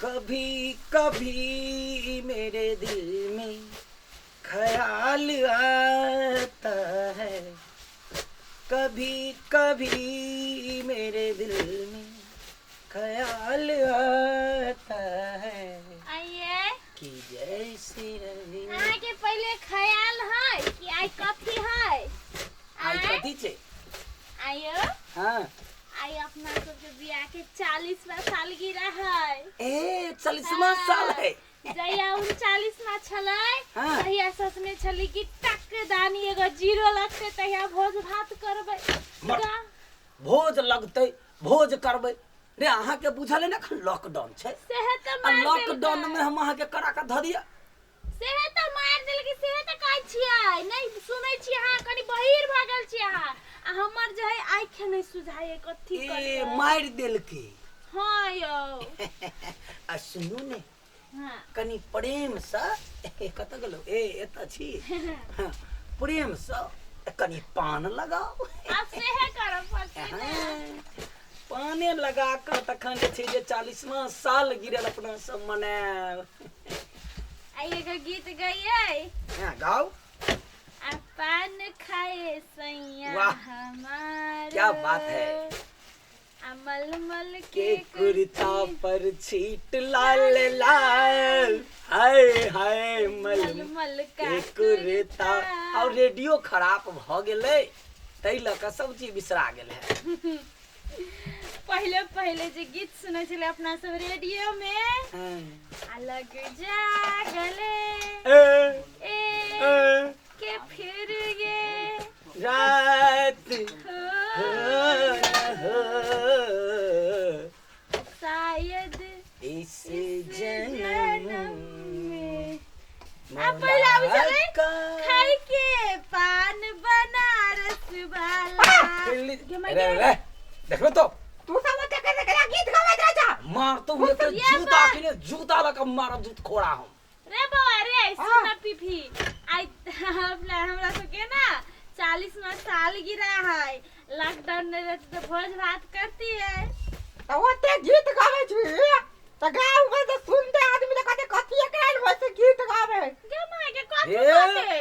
कभी कभी मेरे दिल में ख्याल आता है, कभी कभी मेरे दिल में ख्याल आता है आइए कि जैसे रहे। अहाँके पहिले ख्याल है कि आइ कथी है? आइ कथी छै? आइयो। हाँ। आइ अपना सबके बियाह के 40वां सालगिरह है। ए 40वां साल है। जहिया 39वां छलै हाँ। तहिया सोचने छली कि टक दानी एगो जीरो लगतै तहिया भोज भात करबै। भोज लगतै, भोज करबै रे। अहाँके बुझल है ने एखन लॉकडाउन छै। सेहे तऽ आ मारि लॉकडाउन देलकै। में हम अहाँके करा के धऽ दिअ। सेहे तऽ मारि देलकै, सेहे तऽ कहै छियै। नहि सुनै छियै अहाँ, कनि बहिर भऽ गेल छियै अहाँ। आ हमर जे है आँखि नहि सुझाइए कथी ए करियै। मारि देलकै। हँ यौ। आ सुनू ने, हाँ। कनि प्रेमसँ, कतऽ गेलौ? ए एतऽ छी। हाँ, प्रेमसँ कनि पान लगाउ। आब सेहे करऽ पड़तै ने। हाँ, पाने लगा कऽ तखन जे छै जे 40वां साल गिरल अपना सब मनायब। आ एगो गीत गइयै। हाँ, गाउ। आ पान खाए सैया वाह, हमार, क्या बात है। आ मलमल के कुर्ता पर छीट लाल लाल, हाय हाय मल मलमल का के कुर्ता। और रेडियो खराब भ गेलै ताहि लऽ कऽ सब चीज बिसरा गेल है। पहिले पहिले जे गीत सुनै छलै अपना सब रेडियो में, हाँ। आ लग जा गले ए, ए, ए, के फिर ये रात हो, हो, हो, शायद इस इस जन्म जन्म में। आ पहिले आबै छलै मुलाकात। खाय के पान बनारस वाला। अरे अरे देखलो तो तू सब ओते के देखला गीत गाबैत रह जा। मार तो हुए तो ये जूता बात। के ने जूता लगा मारब जूत खोड़ा हम। रे बौआ रे, हाँ। सुन पीपी, आइ अपना हमरा सबके ना 40वां साल गिरा है, लॉकडाउन नहीं रहते तो भोज भात करती है। तऽ ओते गीत गाबै छी तऽ गाँव में तऽ सुनते आदमी तऽ कहते कथी एकरा वैसे गीत गाबै। गे माय के कथी हे। कहते?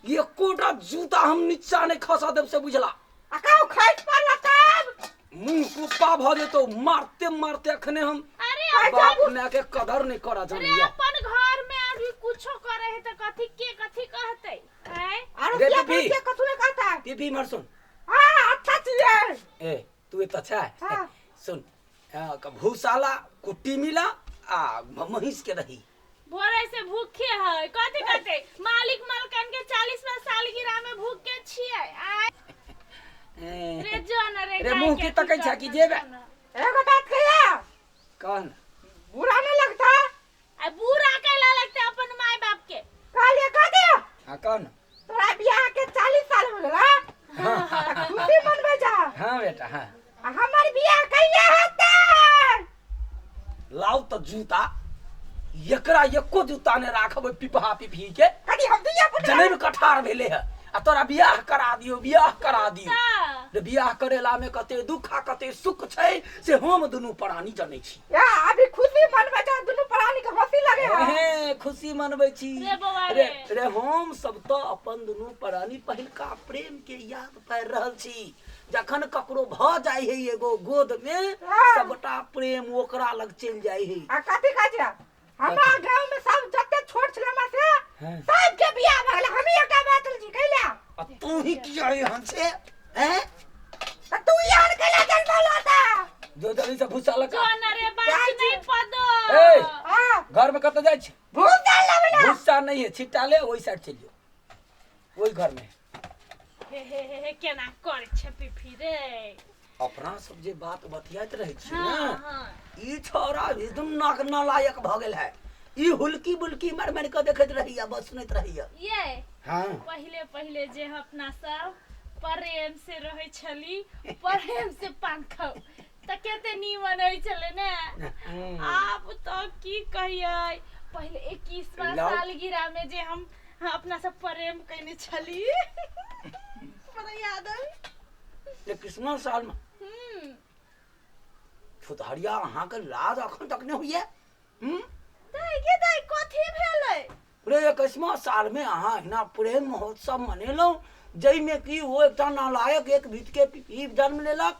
एकोटा जूता हम नीचा नहीं खसा देब से बुझला। आ कहू खसि पड़ल तब मुंह कुप्पा भ जेतो मारते मारते अखने हम। अरे बाप माय के कदर नहीं करा अरे जानिया। अपन घर में अभी कुछो करे है तो कथी के कथी कहते? हैं? अरे रे के पीपी। के कथू नहीं कहता? पीपी मर सुन। हाँ, अच्छा चीज है। ए तू एत अच्छा है। हाँ। सुन, भूसाला कुट्टी मिला आ महींस के दही। भोरे से भूखे है कथी कहते? मालिक मलकन के 40वां सालगिरह में भूख के छियै। आय ए, रे जो न रे रे गाय मुंह के की तकै अथी छा कि कर जेबे? न। एगो बात कहिया? कह न। बुरा नहीं लगता? आ बुरा कैला लगते अपन माय बाप के? कहलिए कह दे। हाँ, कह न। तोरा बियाह के 40 साल हो गेला। खुशी मनबै जा। हाँ बेटा, हाँ। आ हमर बियाह कहिया हेतै? लाउ तऽ जूता, एकरा एको जूता ने राखबै पिपहा पिपही के। कनी हम दिया पुत्र। जनैब कठार भेले है आ तोरा बियाह करा दियो, बियाह करा दियो। तऽ रे बियाह करेला में कते दुख आ कते सुख छै से हम दुनू प्राणी जनै छी। या अभी खुशी मनबै जा दुनू प्राणी के हंसी लगे है। हे, खुशी मनबै छी। रे बौआ रे, रे। रे हम सब तऽ अपन दुनू प्राणी पहिलका प्रेम के याद पारि रहल छी। जखन ककरो भ जाइ है एगो गोद में, हाँ। सबटा प्रेम ओकरा लग चलि जाइ है। आ कथी कहै छै? हमरा गांव में सब जते छोट छलै हमरा से हाँ। सबके बियाह भऽ गेलै, हमही एकटा बाँचल छी कैला? आ तू ही किया एहन छै? हैं? तऽ तू एहन कैला जनमल होता? जो जल्दी से भूसा लगा। जो न रे बात जाइ छी। नहीं पदो। ए, हाँ। घर में कतऽ जाइ छी? भूसा लेबै ना। भूसा नहीं है, छिट्टा ले ओहि साइड चलि जो, ओहि घर में। हे हे हे हे केना करै छै पीपी रे? अपना सब जे बात बतियाइत रहै छी हाँ, ने, हाँ। ई छौड़ा एकदम नाक नालायक भऽ गेल है। ई हुलकी बुलकी मारि मारि कऽ देखैत रहैया, बस सुनैत रहैया। ये हाँ। पहिले पहिले जे अपना सब प्रेम से रहै छली, प्रेम से पान खाउ तऽ कते नीमन होइ छलै ने। आब तऽ की कहियै, पहिले 21वां लाउ। सालगिरह में जे हम अपना सब प्रेम कयने छली, बड़ा याद है। 21वां साल में? हम्म। छुतहरिया अहाँके लाज अखन तक नहि होइया? हम्म? दाइ गे दाइ, कथी भेलै रे? 21वां सालमे अहाँ एहिना प्रेम महोत्सव मनेलहुँ, जाहिमे कि ओ एकटा नालायक एक भीतके पीपी जन्म लेलक।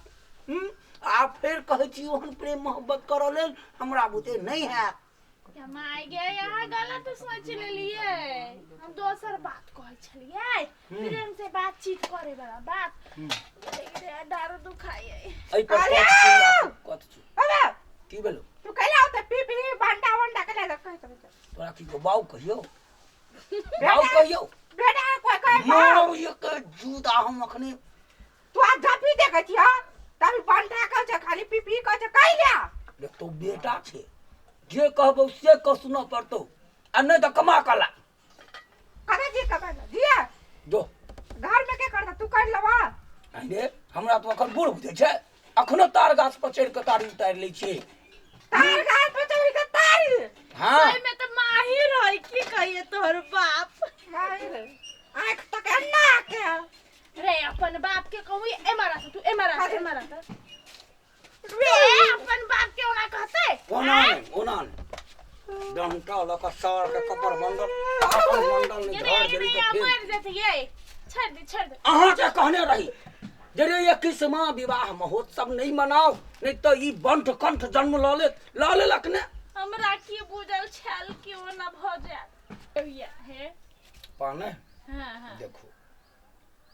हम्म? आ फेर कहै छी ओहन प्रेम मोहब्बत करऽ लेल हमरा बुते नहि हैत। माय गे, अहाँ गलत सोच लेलियै। हम दोसर बात कहै छलियै, प्रेम से बातचीत करे वाला बात। रे दारू दुखाइए। एहि पर अरे! कथ छी, कथ छी? अबे की भेलो? तू कैला होते पी पी बंडा बंडा के ले कहै त तोरा की कहू? बाउ कहियौ, बाउ कहियौ। बेटा कोई कोई मारो एक जूता हम अखने। तू आज जपी देखै छियै तभी बंडा कहै छै, खाली पी पी कहै छै कैला। रे तो बेटा छै, जे कहबौ से कह सुनऽ पड़तौ, आ नहि तऽ कमा कला। कते जी कमा दिया जो घर में के करता? तू कर लेबा। अरे हमरा तो अखन बूढ़ बुझै छै, अखनो तार गाछ पर चढ़ि कऽ तारी उतारि लै छियै। तार गाछ पर चढ़ि के तारी? हाँ। ओहिमे तऽ माहिर है, की कहिए तोहर बाप माहिर आँख तक एना के। रे अपन बाप के कहू, ए मारा तू, ए मारा, ए मारा रे, अपन बाप के ओना कहते? ओना नहि, ओना नहि। डंटा लऽ कऽ सार के कपर मंडल, कपर मंडल नहि ये झड़ गेली रे तऽ फेर मर जेते ये। छोड़ दे, छोड़ दे। अहाँ के कहने रही जे रे 21वां विवाह महोत्सव नहीं मनाओ, नहीं तो ई बंठ कंठ जन्म लऽ लेत। लऽ लेलक ने? हमरा की बुझल छल कि ओना भऽ जायत ये हे। पाने। हाँ हाँ। देखो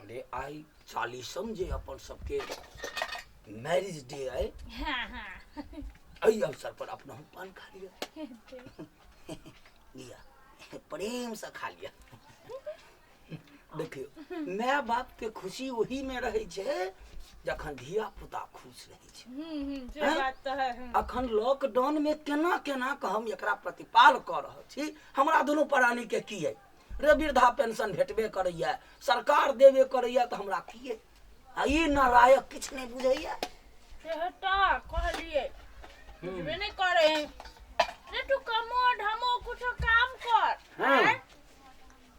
अरे, आइ 40म जे अपन सबके मैरिज डे अइ, हाँ हाँ, एहि अवसर पर अपना पान खा लिअ। लिअ, प्रेम से खा लिअ। देखियौ, माय बाप के खुशी ओही में रहै छै जखन धिया पुता खुश रहै छै। हम्म, से हैं? बात तो है। अखन लॉकडाउन में केना केना के हम एकरा प्रतिपाल कऽ रहल छी। हमरा दुनू प्राणी के की अइ रे? वृद्धा पेंशन भेटबे करैया, सरकार देबे करैया, तऽ हमरा की अइ? आ ई नालायक किछु नहि बुझैया। से तऽ कहलिए, बुझबे नहीं करे रे। तू कमो ढमो कुछो काम कर। हाँ। हैं?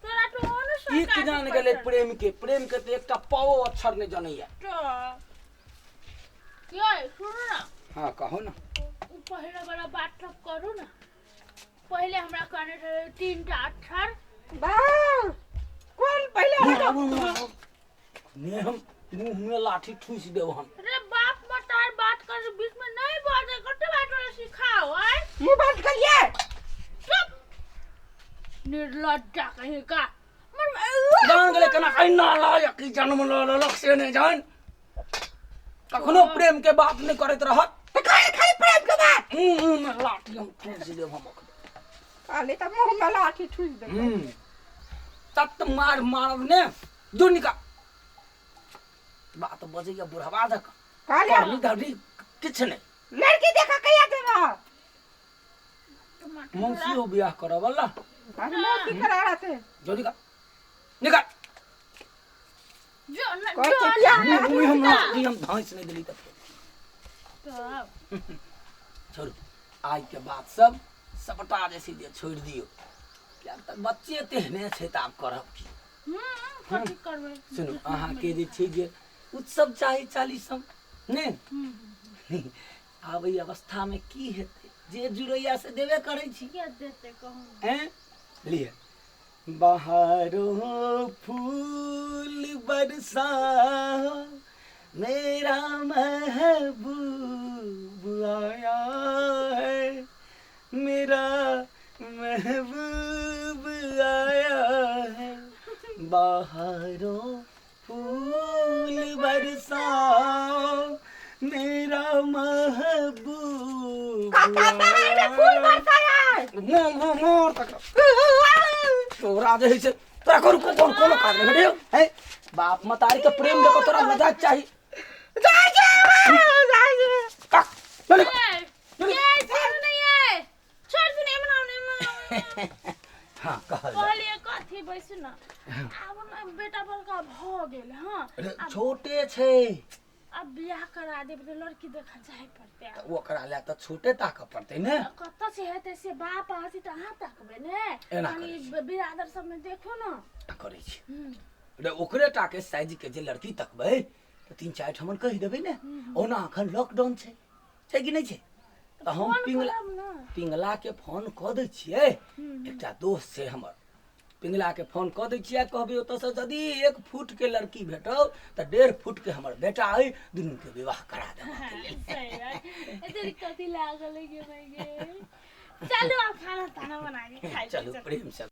तोरा तो ओनो ई सरकार की से जान गेलै पैसा। प्रेम के? प्रेम के तऽ एकटा पाओ अक्षर नहि जनैया। तो ये सुनू ना। हाँ, कहू ना। उ पहले वाला बात सब करू ना। पहले हमरा कहने रहे 3 टा अक्षर। बा कोन पहिले? ने हम मुंह में लाठी ठूस देब हम। अरे बाप मतार बात कर बीच में नहीं बाजे, कते बात तोरा सिखाओ आय? मुंह बंद करिए। चुप निर्लज्जा कहीं का। जान गेलै केना एहि नालायक ई जन्म लऽ लेलक से नहि जान। कखनो प्रेम के बात नहि करैत रहत। तऽ खाली खाली प्रेम के बात। मुंह में लाठी हम ठूस देब हम ओकरा। खाली तऽ मुंह में लाठी ठुस दे। तत मार मारब ने जो निका बात बजैया बुढ़वा जकाँ। कहलिए पढ़ली धड़ी किछु नहि। लड़की देखा कहिया देबा? मौसी हो बियाह करऽ वाला। अरे मौसी करा रहते। जो निका, निका। जो न कहै जो छै बियाह न करा। मुँह हम लाठी हम धाँसि नहि देली तऽ फेर तब छोड़ू, आइ के बात सब सबटा जे छै जे छोड़ि दियौ, किएक तऽ बच्चे तेहने छै तऽ आब करब की? कथी करबै? सुनू, अहाँके जे छै जे उत्सव चाही 40म ने। आब एहि अवस्थामे की हेतै? जे जुड़ैया से देबे करै छी। के देतै कहू? हैं, लिअ। बहारो फूल बरसाओ, मेरा महबूब आया है, मेरा महबूब आया है। बहारो फूल बरसाओ, मेरा महबूब कथा बहार में फूल आया। बरसाया। मोर मोर मोर तक तोरा जे है से तोरा करू को कोन कोनो काज नहीं रे है। बाप मतारी के प्रेम देखो, तोरा मजाक चाही। जाय जा जाय जा। काक चल। ये ये छोड़ नहीं है, छोड़ दे। नहीं मनाओ, नहीं मनाओ। हां, कहल जाय। कहलिए कथी? बैसू ना। आब ने बेटा बड़का भऽ गेल। हाँ। अरे, आब छोटे छै। आब बियाह करा देब तऽ लड़की देखऽ जाय पड़तै आब। तऽ ओकरा लए तऽ छोटे ताकऽ पड़तै ने। कतऽ से हेतै से? बाप अहाँ तऽ अहाँ ताकबै ने। एना कनी करै छी। बिरादर सबमे देखो ना। करै छी रे, ओकरे टा के साइज के जे लड़की तकबै तऽ 3-4 ठमन कहि देबै ने। ओना अखन लॉकडाउन छै, छै कि नहि छै? तऽ हम फोन पिंगला करब ना। पिंगला के फोन कऽ दै छियै। एकटा दोस्त छै हमर, पिंगला के फोन कऽ दै छियै, कहबै ओतऽसँ यदि 1 फुट के लड़की भेटौ तऽ 1.5 फुट के हमर बेटा अइ, दुनू के विवाह करा देबऽ के लेल। सही बात। एते कथी लागल है गे भाई गे। चलू आब खाना ताना बना के खाइ छी। चलू प्रेम से।